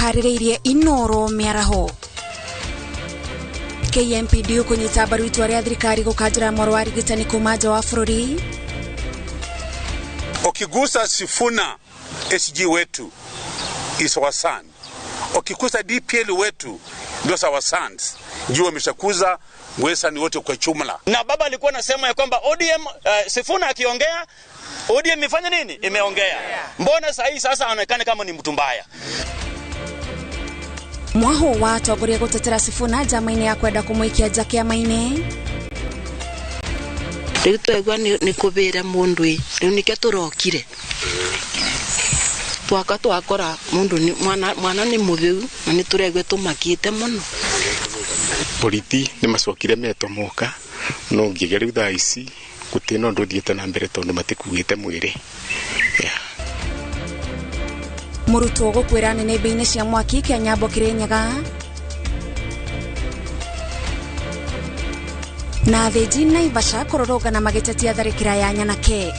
Tũharĩrĩirie Inoro mĩaraho. KMPDU kũnyita mbaru itua rĩa thirikari gũkanjĩra mwaro wa arigitani kuma nja wa bũrũri. Ukigusa Sifuna SG wetu is our son. Ukigusa DPL wetu ndio our sons. Juu wameshakuza Western wote kwa jumla. Na baba alikuwa anasema ya kwamba ODM Sifuna akiongea ODM ifanye nini? Imeongea. Mbona sahi sasa anaonekana kama ni mtu mbaya? Mwaho wa atongoria gutetera Sifuna njama-inĩ ya kwenda kũmũikia nja kĩama-inĩ. Rĩu twaigua nĩ kũbĩra mũndũ ĩ, rĩu nĩkĩo tũrokire. Twaka twakora mũndũ mwana nĩ mũtheu na nĩ tũraigua tũmakĩte mũno. Borithi nĩ macokire metwo moka no nginya rĩu thaa ici gũtirĩ na ũndũ ũthiĩte na mbere tondũ matikuĩte mwĩrĩ. Mũrutwo gũkwĩra nĩnĩmbĩ-inĩ cia mwaki kĩa Nyambo Kĩrĩnyaga. Na athĩnji Naivasha kũrũrũngana magĩtetia tharĩkĩra ya nyanake.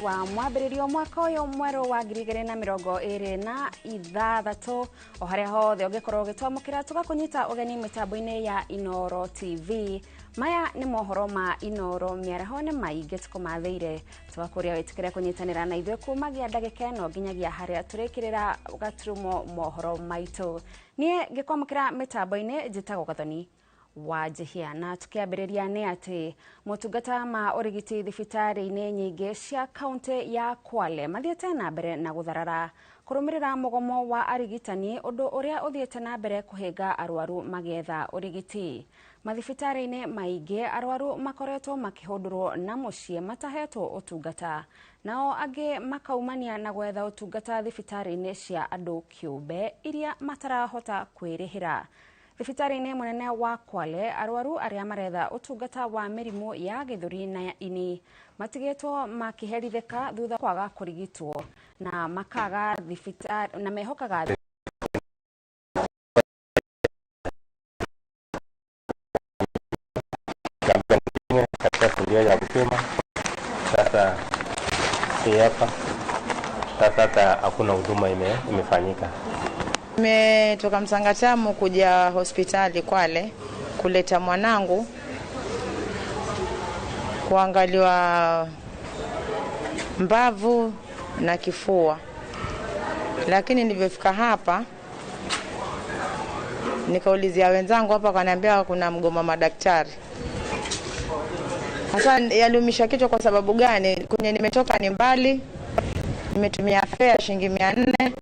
Wa mwambĩrĩrio mwaka ũyũ mwerũ wa 2026 o harĩa hothe ũngĩkorwo ũgĩtwamũkĩra tũgakũnyita ũgeni mĩtambo-inĩ ya Inoro TV. Maya nĩ mohoro ma Inoro mĩaraho nĩ maingĩ tũkũmathĩire tũgakũria wĩtĩkĩre kũnyitanĩra na ithuĩ kumagia ndagĩka ĩno nginyagia harĩa tũrĩkĩrĩra gaturumo mohoro maitũ. Niĩ ngĩkwamũkĩra mĩtambo-inĩ njĩtagwo Gathoni Wanjihia. Na tukiambĩrĩria nĩ atĩ motungata ma ũrigiti thibitarĩ-inĩ nyingĩ cia kaunti ya Kwale mathiĩte na mbere na gũtharara kũrũmĩrĩra mũgomo wa arigitani, ũndũ ũrĩa ũthiĩte na mbere kũhĩnga arwaru magĩetha ũrigiti. Mathibitarĩ-inĩ maingĩ arwaru makoretwo makĩhũndũrwo na mũciĩ matahetwo ũtungata, nao angĩ makaumania na gwetha ũtungata thibitarĩ-inĩ cia andũ kĩũmbe iria matarahota kwĩrĩhĩra. Thibitarĩ-inĩ mũnene wa Kwale arwaru arĩa maretha ũtungata wa mĩrimũ ya gĩthũri na ya ini matigĩtwo makĩherithĩka thutha kwaga kũrigitwo na makaga thibitarĩ na mehokaga katika kulia ya kupima. Sasa hapa sasa hata hakuna huduma imefanyika. Nimetoka Msangatamu kuja hospitali Kwale kuleta mwanangu kuangaliwa mbavu na kifua. Lakini nilipofika hapa nikaulizia wenzangu hapa, wakaniambia kuna mgomo madaktari. Sasa yaliumisha kichwa kwa sababu gani? Kwenye nimetoka ni mbali, nimetumia fare shilingi 400.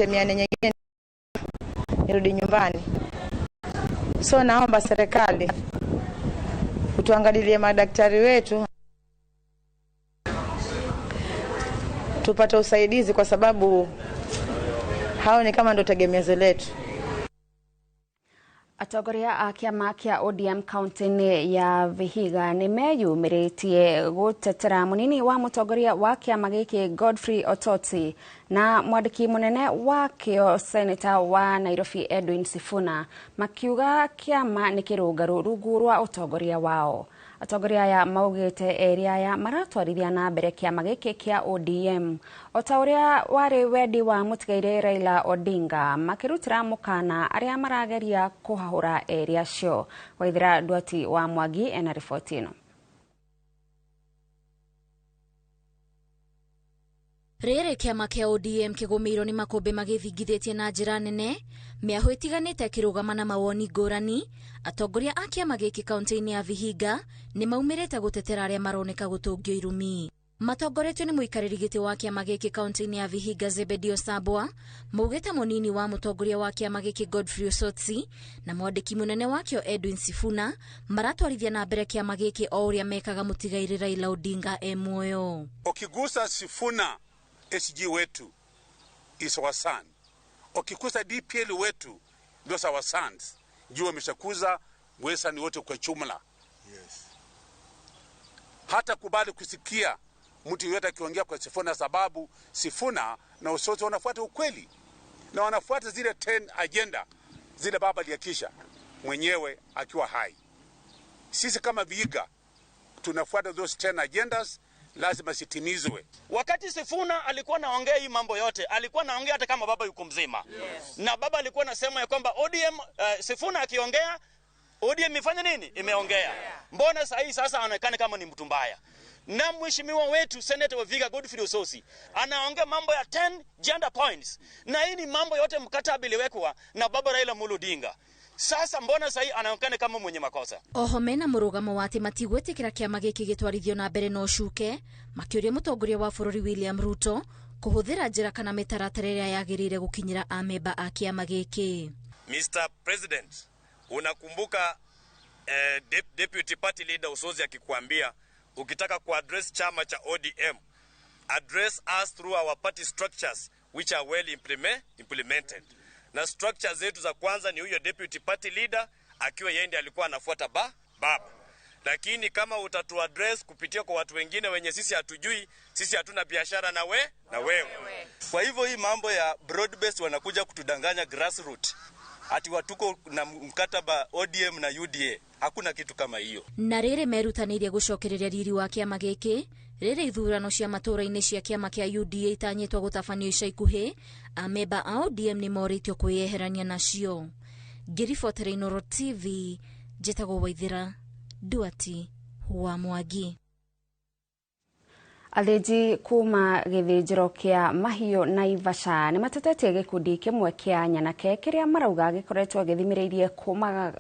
Mia nne nyingine nirudi nyumbani. So naomba serikali utuangalilie madaktari wetu tupate usaidizi, kwa sababu hao ni kama ndo tegemezo letu. Atongoria a kĩama kĩa ODM kaunti-inĩ ya Vihiga nĩ meyumĩrĩtie gũtetera mũnini wa mũtongoria wa kĩama gĩkĩ Godfrey Ototi na mwandĩki mũnene wakĩo Senator wa Nairobi Edwin Sifuna, makiuga kĩama nĩ kĩrũngarũ rungu rwa ũtongoria wao. Atongoria aya maugĩte erĩ aya maratwarithia na mbere kĩama gĩkĩ kĩa ODM o ta ũrĩa warĩ wendi wa mũtigairĩ Raila Odinga, makĩrutĩra mũkana arĩa marageria kũhahũra erĩ acio. Waithera Ndwati wa Mwangi ena riboti ĩno. Rĩrĩ kĩama kĩa ODM kĩgũmĩirwo nĩ makũmbĩ magĩthingithĩtie na njĩra nene, mĩahũ ĩtiganĩte ĩkĩrũgama na mawoni ngũrani. Atongoria a kĩama gĩkĩ kaunti-inĩ ya Vihiga nĩ maumĩrĩte gũtetera arĩa maroneka gũtũngio irumi. Matongoretio nĩ mũikarĩri gĩtĩ wa kĩama gĩkĩ kaunti-inĩ ya Vihiga Zebedio Sabwa, maugĩte mũnini wa mũtongoria wa kĩama gĩkĩ Godfrey Osotsi na mwandĩki mũnene wakĩo Edwin Sifuna maratwarithia na mbere kĩama gĩkĩ o ũrĩa mekaga mũtigairĩ Raila Odinga e muoyo. Ukigusa Sifuna SG wetu is our son. Ukikusa DPL wetu ndio our sons, juu wameshakuza Western wote kwa jumla. Yes. Hata kubali kusikia mtu yeyote akiongea kwa Sifuna, sababu Sifuna na Osotsi wanafuata ukweli na wanafuata zile 10 agenda zile baba alihakikisha mwenyewe akiwa hai. Sisi kama Vihiga tunafuata those 10 agendas, lazima zitimizwe. Wakati Sifuna alikuwa anaongea hii mambo yote, alikuwa anaongea hata kama baba yuko mzima. Yes. Na baba alikuwa anasema ya kwamba ODM, Sifuna akiongea ODM ifanye nini? Imeongea. Mbona saa hii sasa anaonekana kama ni mtu mbaya? Na mheshimiwa wetu Senator wa Vihiga Godfrey Osotsi anaongea mambo ya 10 gender points. Na hii ni mambo yote mkataba iliwekwa na baba Raila Amolo Odinga. Sasa mbona saa hii anaonekana kama mwenye makosa? Oho mena mũrũgamo wa atĩ matigwĩtĩkĩra kĩama gĩkĩ gĩtwarithio na mbere na ũcuke, makĩũria mũtongoria wa bũrũri William Ruto kũhũthĩra njĩra kana mĩtaratara ĩrĩa yagĩrĩire gũkinyĩra amemba a kĩama gĩkĩ. Mr. President, unakumbuka Deputy Party Leader Osotsi akikwambia ukitaka kuaddress chama cha ODM, address us through our party structures which are well implemented. Na structure zetu za kwanza ni huyo Deputy Party Leader akiwa yeye ndiye alikuwa anafuata baba. Lakini kama utatuaddress kupitia kwa watu wengine wenye sisi hatujui, sisi hatuna biashara na wewe. Kwa hivyo hii mambo ya broad based wanakuja kutudanganya grassroots. Ati watuko na mkataba ODM na UDA, hakuna kitu kama hiyo. Na rĩrĩ merutanĩirie gũcokereria riri wa kĩama gĩkĩ, rĩrĩ ithurano cia matũũra-inĩ cia kĩama kĩa UDA itanyĩtwo gũtabanio ica ikuhĩ, amemba a ODM nĩ morĩtio kwĩyeherania nacio. Ngĩribotera Inooro TV, njĩtagwo Waithĩra Duati wa Mwangi. Athĩnji kuma gĩthĩnjĩro kĩa mahiũ Naivasha nĩ matetetie gĩkundi kĩmwe kĩa nyanake kĩrĩa marauga gĩkoretwo gĩthimĩrĩirie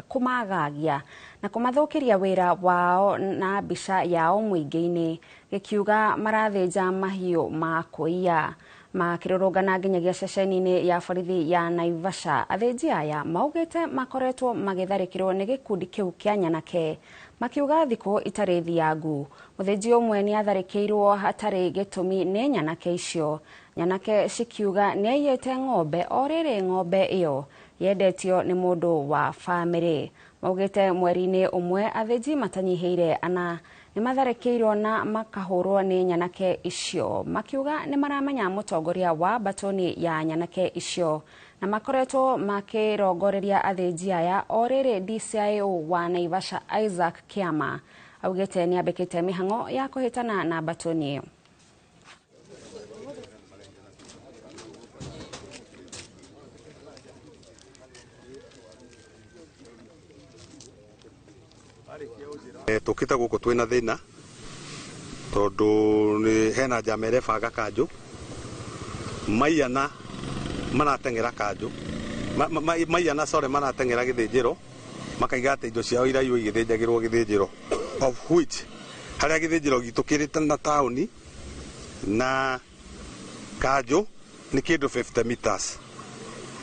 kũmagagia na kũmathũkĩria wĩra wao na mbica yao mũingĩ-inĩ, gĩkiuga marathĩnja mahiũ ma kũiya. Makĩrũrũngana nginyagia ceceni-inĩ ya borithi ya Naivasha, athĩnji aya maugĩte makoretwo magĩtharĩkĩrwo nĩ gĩkundi kĩu kĩa nyanake, makiuga thikũ itarĩ thiangu. Mũthĩnji ũmwe nĩ atharĩkĩirwo hatarĩ gĩtũmi nĩ nyanake icio. Nyanake cikiuga nĩ aiyĩte ng'ombe o rĩrĩ ng'ombe ĩyo yendetio nĩ mũndũ wa bamĩrĩ. Maugĩte mweri-inĩ ũmwe athĩnji matanyihĩire ana nĩ matharĩkĩirwo na makahũrwo nĩ nyanake icio, makiuga nĩ maramenya mũtongoria wa batoni ya nyanake icio na makoretwo makĩrongoreria athĩnji aya. O rĩrĩ DCIO wa Naivasha Isaac Kiama augĩte nĩ ambĩkĩte mĩhang'o ya kũhĩtana na batoni ĩyo. Tũkĩte gũkũ twĩna thĩna tondũ nĩ hena njama ĩrebanga kanjũ, maiyana marateng'era kanjũ, maiyana sorry marateng'era gĩthĩnjĩro, makaiga atĩ indo ciao iraiywo igĩthĩnjagĩrwo gĩthĩnjĩro, of which harĩa gĩthĩnjĩro gitũ kĩrĩ na taũni na kanjũ nĩ kĩndũ 50 meters.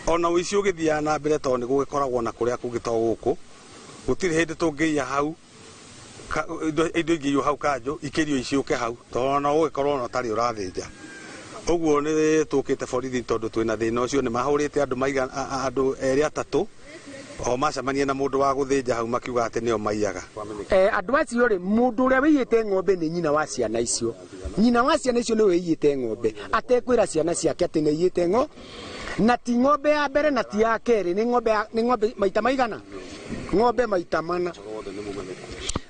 Ona ũici ũgĩthiaga na mbere tondũ nĩ gũgĩkoragwo na kũrĩa kũngĩ to gũkũ, gũtirĩ hĩndĩ tũngĩiya hau indo ingĩiywo hau kanjũ ikĩrio iciũke hau tondũ ona ũgĩkorwo ona ũtarĩ ũrathĩnja. Ũguo nĩ tũkĩte borithi tondũ twĩna thĩna ũcio. Nĩ mahũrĩte andũ maigana andũ erĩ atatũ o macemania na mũndũ wa gũthĩnja hau makiuga atĩ nĩo maiyaga. Andũ acio rĩ, mũndũ ũrĩa wĩiyĩte ng'ombe nĩ nyina wa ciana icio. Nyina wa ciana icio nĩwe wĩiyĩte ng'ombe, atekwĩra ciana ciake atĩ nĩ aiyĩte ng'ombe, na ti ng'ombe ya mbere na ti ya kerĩ, nĩ ng'ombe maita maigana, ng'ombe maita mana,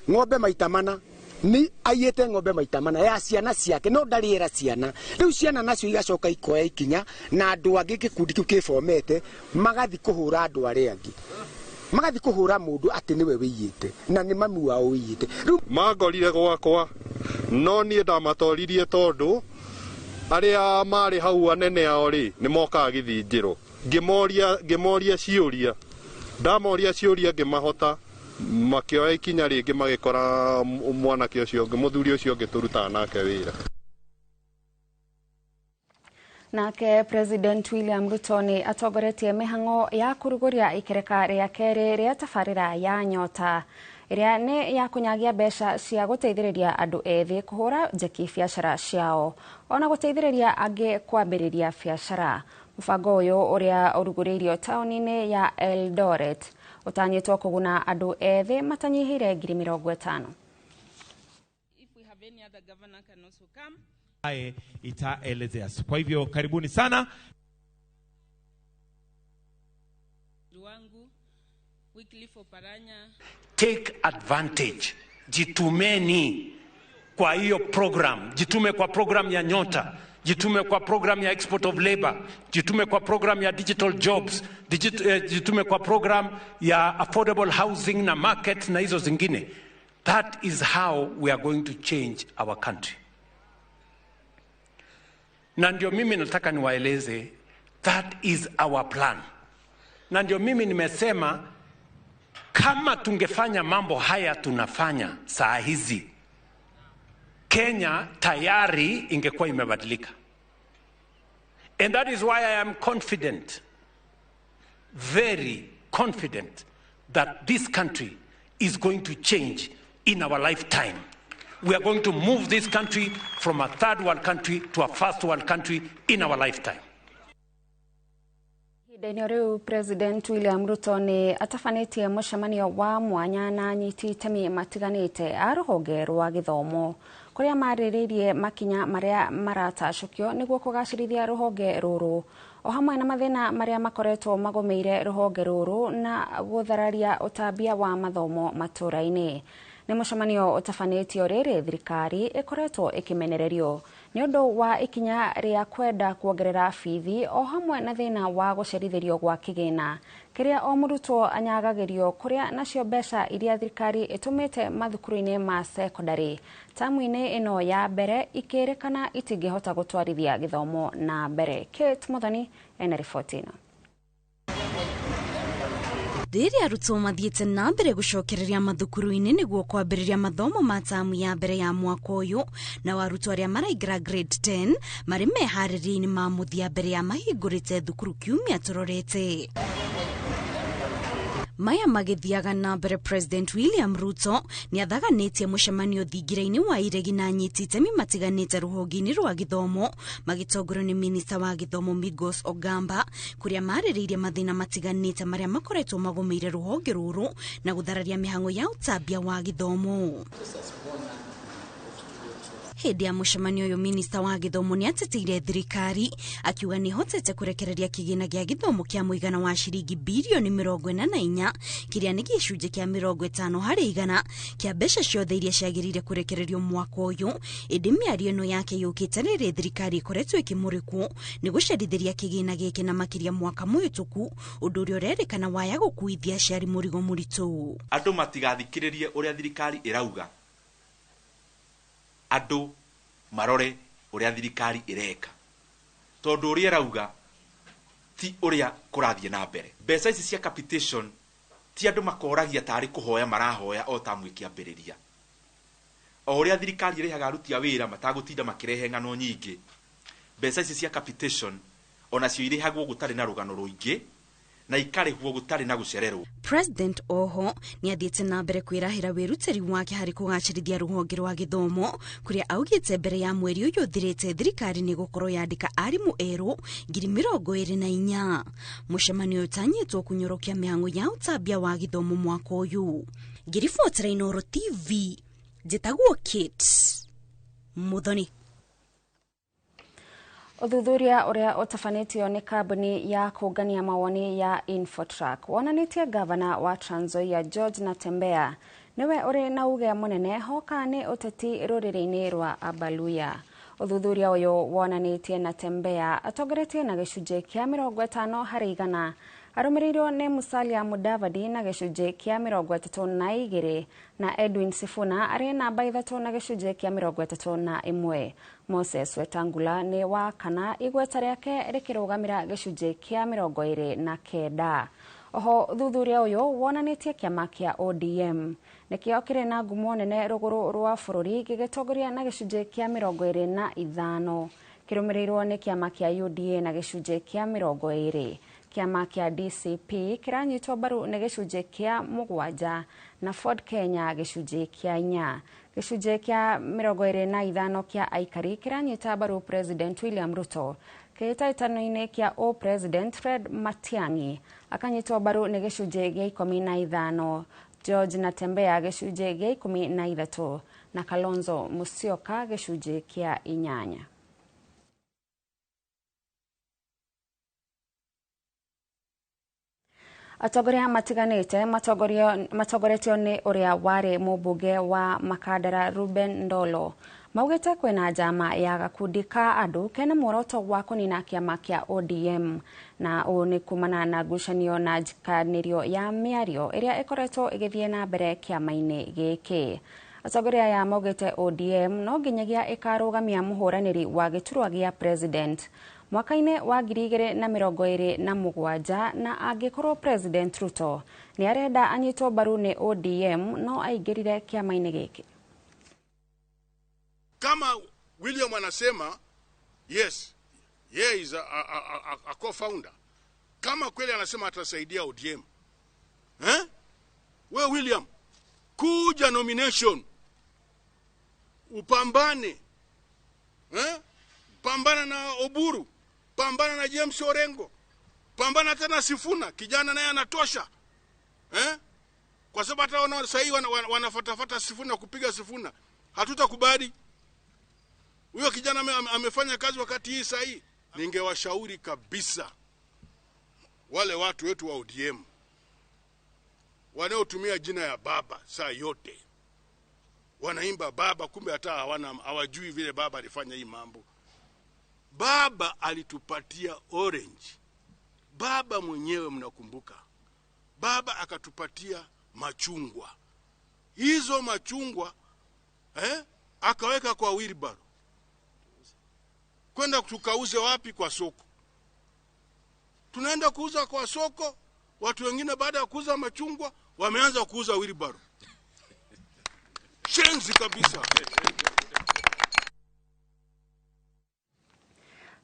ng'ombe maita mana ni aiyĩte ng'ombe maita mana ya ciana ciake, no ndarĩ ciana. Rĩu ciana nacio igacoka ikoya ikinya na andũ angĩ gĩkundi kĩu kĩbomete magathi kũhũra andũ arĩa angĩ, magathi kũhũra mũndũ atĩ nĩwe wĩiyĩte na nĩ mami wao wĩiyĩte. Rĩu mangorire gwakwa no niĩ ndamatoririe tondũ arĩa marĩ hau anene ao rĩ nĩ mokaga gĩthĩnjĩro, ngĩmoria ciũria, ndamoria ciũria ngĩmahota, makĩoya ikinya rĩngĩ magĩkora mwanake ũcio ũngĩ, mũthuri ũcio ũngĩ tũrutaga nake wĩra. Nake President William Ruto nĩ atongoretie mĩhang'o ya kũrugũria ikereka rĩa kerĩ rĩa tabarĩra ya Nyota ĩrĩa nĩ ya kũnyagia mbeca cia gũteithĩrĩria andũ ethĩ kũhũra njeki biacara ciao ona gũteithĩrĩria angĩ kwambĩrĩria biacara. Mũbango ũyũ ũrĩa ũrugũrĩirio taũni-inĩ ya Eldoret ũtanyĩtwo kũguna andũ ethĩ matanyihĩire 50,000. Itaelezea. Kwa hivyo karibuni sana. Take advantage. Jitumeni kwa hiyo program. Jitume kwa program ya Nyota. Jitume kwa program ya export of labor. Jitume kwa program ya digital jobs. Jitume kwa program ya affordable housing na market na hizo zingine. That is how we are going to change our country. Na ndio mimi nataka niwaeleze, that is our plan. Na ndio mimi nimesema kama tungefanya mambo haya tunafanya saa hizi, Kenya tayari ingekuwa imebadilika. And that is why I am confident, very confident, that this country is going to change in our lifetime. We are going to move this country from a third world country to a first world country in our lifetime. Ihinda-inĩ rĩu President William Ruto nĩ atabanĩtie mũcemanio wa mwanya na anyiti itemi matiganĩte a rũhonge rwa gĩthomo kũrĩa marĩrĩirie makinya marĩa maratacũkio nĩguo kũgacĩrithia rũhonge rũrũ o hamwe na mathĩna marĩa makoretwo magũmĩire rũhonge rũrũ na gũthararia ũtambia wa mathomo matũra-inĩ. Nĩ mũcemanio ũtabanĩtio rĩrĩ thirikari ĩkoretwo ĩkĩmenererio nĩ ũndũ wa ikinya rĩa kwenda kuongerera bithi o hamwe na thĩna wa gũcerithĩrio gwa kĩgĩna kĩrĩa o mũrutwo anyagagĩrio kũrĩa nacio mbeca iria thirikari ĩtũmĩte mathukuru-inĩ ma sekondarĩ tamu-inĩ ĩno ya mbere ikĩrĩkana itingĩhota gũtwarithia gĩthomo na mbere. Kate Muthoni ena riboti ĩno. Rĩrĩa arutwo mathiĩte na mbere gũcokereria mathukuru-inĩ nĩguo kwambĩrĩria mathomo ma tamu ya mbere ya mwaka ũyũ, nao arutwo arĩa maraingĩra grade 10 marĩ meharĩria-inĩ ma mũthia mbere ya mahingũrĩte thukuru kiumia tũrorete. Maya magĩthiaga na mbere, President William Ruto nĩ athaganĩtie mũcemanio thingira-inĩ wa iregi na anyiti itemi matiganĩte rũhonge-inĩ rwa gĩthomo magĩtongorio nĩ minista wa gĩthomo Migos Ogamba kũrĩa marĩrĩirie mathĩna matiganĩte marĩa makoretwo magũmĩire rũhonge rũrũ na gũthararia mĩhang'o ya ũtambia wa gĩthomo. Hĩndĩ ya mũcemanio ũyũ minista wa gĩthomo nĩ ateteire thirikari akiuga nĩ ĩhotete kũrekereria kĩgĩna gĩa gĩthomo kĩa mũigana wa ciringi birioni 44 kĩrĩa nĩ gĩcunjĩ kĩa 50% kĩa mbeca ciothe iria ciagĩrĩire kũrekererio mwaka ũyũ. Ĩndĩ mĩario ĩno yake yũkĩte rĩrĩ thirikari ĩkoretwo ĩkĩmũrĩkwo nĩ gũcerithĩria kĩgĩna gĩkĩ na makĩria mwaka mũhĩtũku, ũndũ ũrĩa ũrerĩkana waya gũkuithia aciari mũrigo mũritũ. Andũ matigathikĩrĩrie ũrĩa thirikari ĩrauga, andũ marore ũrĩa thirikari ĩreka, tondũ ũrĩa ĩrauga ti ũrĩa kũrathiĩ na mbere. Mbeca ici cia capitation ti andũ makoragia tarĩ kũhoya marahoya o tamu ĩkĩambĩrĩria. O ũrĩa thirikari ĩrĩhaga aruti a wĩra matagũtinda makĩrehe ng'ano nyingĩ, mbeca ici cia capitation onacio irĩhagwo gũtarĩ na rũgano rũingĩ na ikarĩhwo gũtarĩ na gũcererwo. President oho nĩ athiĩte na mbere kwĩrahĩra wĩrutĩri wake harĩ kũgacĩrithia rũhonge rwa gĩthomo kũrĩa augĩte mbere ya mweri ũyũ ũthirĩte thirikari nĩ gũkorwo yandĩka arimũ erũ 24,000. Mũcemanio ũtanyĩtwo kũnyorokia mĩhang'o ya ũtambia wa gĩthomo mwaka ũyũ. Ngĩribotera Inooro TV, njĩtagwo Kate Muthoni. Ũthuthuria ũrĩa ũtabanĩtio nĩ kambuni ya kũngania mawoni ya Infotrack wonanĩtie gavana wa Trans Nzoia George Natembeya nĩwe ũrĩ na uge mũnene hoka nĩ ũteti rũrĩrĩ-inĩ rwa Abaluya. Ũthuthuria ũyũ wonanĩtie Natembeya atongoretie na gĩcunjĩ kĩa 50% arũmĩrĩirwo nĩ Musalia Mudavadi na gĩcunjĩ kĩa 32 na Edwin Sifuna arĩ namba 3 na gĩcunjĩ kĩa 31. Moses Wetangula nĩ wa kana, igweta rĩake rĩkĩrũgamĩra gĩcunjĩ kĩa 29. Oho thuthuria ũyũ wonanĩtie kĩama kĩa ODM nĩkĩo kĩrĩ na ngumo nene rũgũrũ rwa bũrũri gĩgĩtongoria na gĩcunjĩ kĩa 25 kĩrũmĩrĩirwo nĩ kĩama kĩa UDA na gĩcunjĩ kĩa 20. Kĩama kĩa DCP kĩranyitwo mbaru nĩ gĩcunjĩ kĩa 7 na Ford Kenya gĩcunjĩ kĩa 4. Gĩcunjĩ kĩa 25 kĩa aikari kĩranyita mbaru President William Ruto. Kĩhĩtahĩtano-inĩ kĩa o President Fred Matiang'i akanyitwo mbaru nĩ gĩcunjĩ gĩa 15, George Natembeya gĩcunjĩ gĩa 13 na Kalonzo Musyoka gĩcunjĩ kĩa 8. Atongoria matiganĩte matongoretio nĩ ũrĩa warĩ mũmbunge wa Makandara Ruben Ndolo maugĩte kwĩna njama ya gakundi ka andũ kena muoroto wa kũnina kĩama kĩa ODM, na ũũ nĩ kumana na ngucanio na njikanĩrio ya mĩario ĩrĩa ĩkoretwo ĩgĩthiĩ na mbere kĩama-inĩ gĩkĩ. Atongoria aya maugĩte ODM no nginyagia ĩkarũgamia mũhũranĩri wa gĩturwa gĩa president mwaka-inĩ wa 2027, na angĩkorwo President Ruto nĩ arenda anyitwo mbaru nĩ ODM no aingĩrire kĩama-inĩ gĩkĩ. Kama William anasema yes, ye is a co-founder. Kama kweli anasema atasaidia ODM, eh? We William, kuja nomination upambane, eh? Pambana na Oburu, pambana na James Orengo, pambana tena Sifuna, kijana naye anatosha, eh? Kwa sababu hata wana sasa wanafuatafuata Sifuna kupiga Sifuna. Hatutakubali. Huyo kijana amefanya kazi wakati hii sahi. Ningewashauri kabisa wale watu wetu wa ODM wanaotumia jina ya baba saa yote, wanaimba baba, kumbe hata hawajui vile baba alifanya hii mambo. Baba alitupatia orange. Baba mwenyewe mnakumbuka. Baba akatupatia machungwa. Hizo machungwa akaweka kwa wheelbarrow. Kwenda tukauze wapi? Kwa soko. Tunaenda kuuza kwa soko, watu wengine baada ya kuuza machungwa wameanza kuuza wheelbarrow. Shenzi kabisa.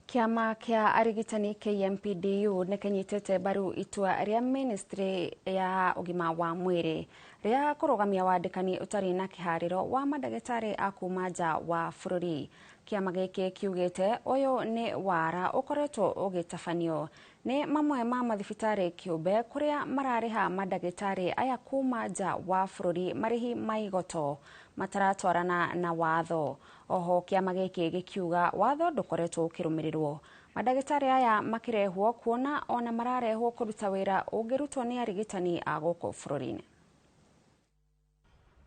Kĩama kĩa arigitani KMPDU nĩ kĩnyitĩte mbaru itua rĩa ministry ya ũgima wa mwĩrĩ rĩa kũrũgamia wandĩkani ũtarĩ na kĩharĩro wa mandagĩtarĩ a kuma nja wa bũrũri. Kĩama gĩkĩ kiugĩte ũyũ nĩ wara ũkoretwo ũgĩtabanio nĩ mamwe ma mathibitarĩ kĩũmbe kũrĩa mararĩha mandagĩtarĩ aya kuma nja wa bũrũri marĩhi ma igoto mataratwarana na watho. Oho kĩama gĩkĩ gĩkiuga watho ndũkoretwo ũkĩrũmĩrĩrwo. Mandagĩtarĩ aya makĩrehwo kuona ona mararehwo kũruta wĩra ũngĩrutwo nĩ arigitani a gũkũ bũrũri-inĩ.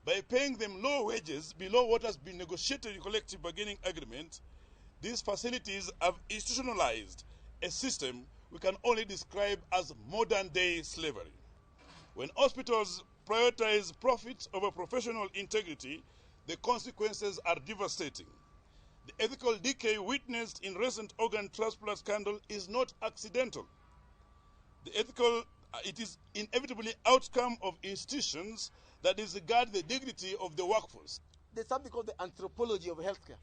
By paying them low wages below what has been negotiated in collective bargaining agreement, these facilities have institutionalized a system we can only describe as modern-day slavery. When hospitals prioritize profits over professional integrity, the consequences are devastating. The ethical decay witnessed in recent organ transplant scandal is not accidental. It is inevitably outcome of institutions that disregard the dignity of the workforce. There's something called the anthropology of healthcare.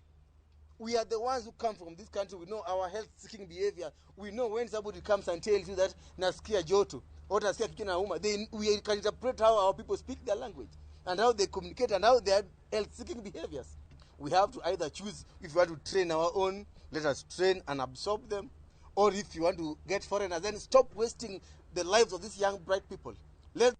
We are the ones who come from this country. We know our health-seeking behavior. We know when somebody comes and tells you that nasikia joto or nasikia kichwa inauma, we can interpret how our people speak their language and how they communicate and how their health-seeking behaviors. We have to either choose if we want to train our own, let us train and absorb them, or if you want to get foreigners, then stop wasting the lives of these young, bright people. Let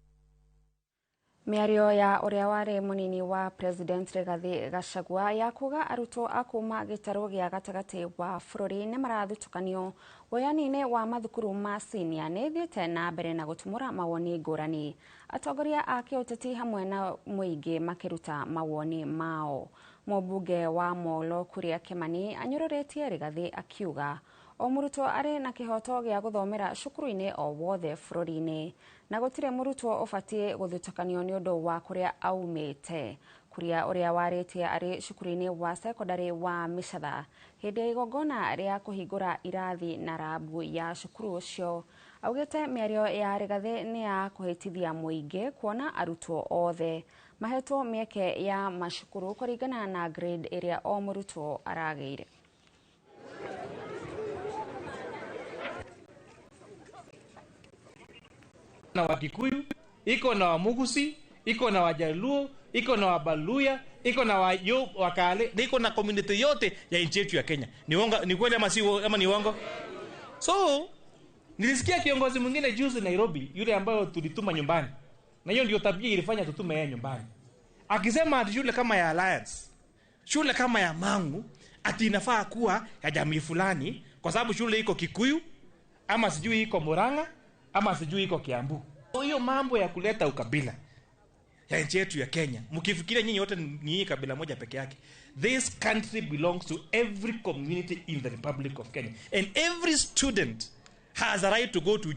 Mĩario ya ũrĩa warĩ mũnini wa President Rigathi Gachagua ya kuga arutwo a kuma gĩtarũ gĩa gatagatĩ wa bũrũri nĩ marathutũkanio woyani-inĩ wa mathukuru ma senior nĩ ĩthiĩte na mbere na gũtumũra mawoni ngũrani. Atongoria a kĩũteti hamwe na mũingĩ makĩruta mawoni mao. Mũmbunge wa Molo Kuria Kimani anyũrũrĩtie Rigathi akiuga o mũrutwo arĩ na kĩhoto gĩa gũthomera cukuru-inĩ o wothe bũrũri-inĩ na gũtirĩ mũrutwo ũbatiĩ gũthutũkanio nĩ ũndũ wa kũrĩa aumĩte. Kuria ũrĩa warĩtie arĩ cukuru-inĩ wa sekondarĩ wa Mĩcatha hĩndĩ ya igongona rĩa kũhingũra irathi na rabu ya cukuru ũcio augĩte mĩario ya Rigathi nĩ ya kũhĩtithia mũingĩ kuona arutwo othe mahetwo mĩeke ya macukuru kũringana na grade ĩrĩa o mũrutwo aragĩire. Na Wakikuyu, iko na Wamugusi, iko na Wajaluo, iko na Wabaluya, iko na Wayo, Wakale, na iko na community yote ya nchi yetu ya Kenya. Ni uongo, ni kweli ama si ama ni uongo? So nilisikia kiongozi mwingine juzi Nairobi, yule ambayo tulituma nyumbani, na hiyo ndio tabia ilifanya tutume yeye nyumbani, akisema ati shule kama ya Alliance, shule kama ya Mangu ati inafaa kuwa ya jamii fulani, kwa sababu shule iko Kikuyu ama sijui iko Murang'a ama sijui iko Kiambu. Hiyo mambo ya kuleta ukabila ya nchi yetu ya Kenya, mkifikiria nyinyi wote ni nyinyi kabila moja peke yake. This country belongs to every community in the Republic of Kenya, and every student has a right to go to